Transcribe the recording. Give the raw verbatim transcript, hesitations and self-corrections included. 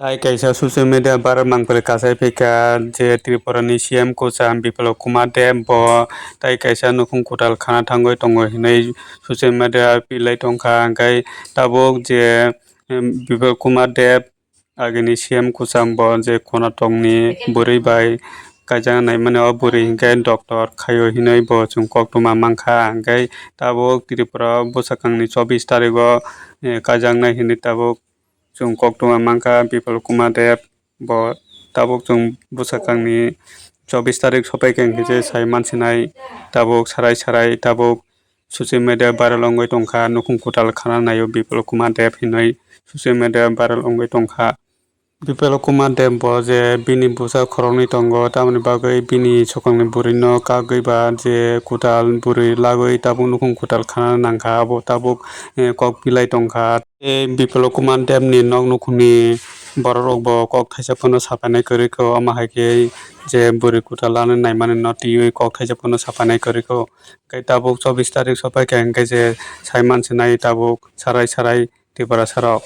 Tai kaisa social media viral mangpili kasai phikha je Tripura ni C M kwcham Biplab Kumar Deb bo tai kaisa nukhung kwtal khana thangwi tongo hinwi social media pilai tongkha. Hwnkhe tabuk je, em, Biplab Kumar Deb agini C M kwcham bo je Karnataka ni bwrwi bai kaijak naimani o bwrwi hwnkhe doctor khaio hinwi bo chwng koktwma mankha. Hwnkhe tabuk Tripura o bwsakangni chobbish tarigo, eh, kaijaknai hinwi tabuk chwng koktwma mankha Biplab Kumar Deb. Bo tabuk chwng bwsakangni chobbish tarik sopaikha hinkhe je sai mansinai tabuk sarai sarai tabuk social media viral wngwi tongkha, nukhung kwtal khana naio Biplab Kumar Deb hinwi social media viral wngwi tongkha. Biplab Kumar Deb bo je bini bwsa khoroknwi tongo, tamoni bagwi bini swkangni bwrwino kagwi ba je kwtal bwrwi lagwi tabuk nukhung kwtal khana nangkha, abo tabuk, eh, kok pilai tongkha. Tei Biplab Kumar Deb ni nok nukhungni borok rok bo kok thaisa phano sapainai kwrwi kho, omo hai khe je bwrwi kwtal ano naimani no twiwi kok thaisa phano sapainai kwrwi kho. Hwnkhe tabuk chobbish tarik sopaikha hwnkhe je sai mansinai tabuk sarai sarai Tiprasa rok.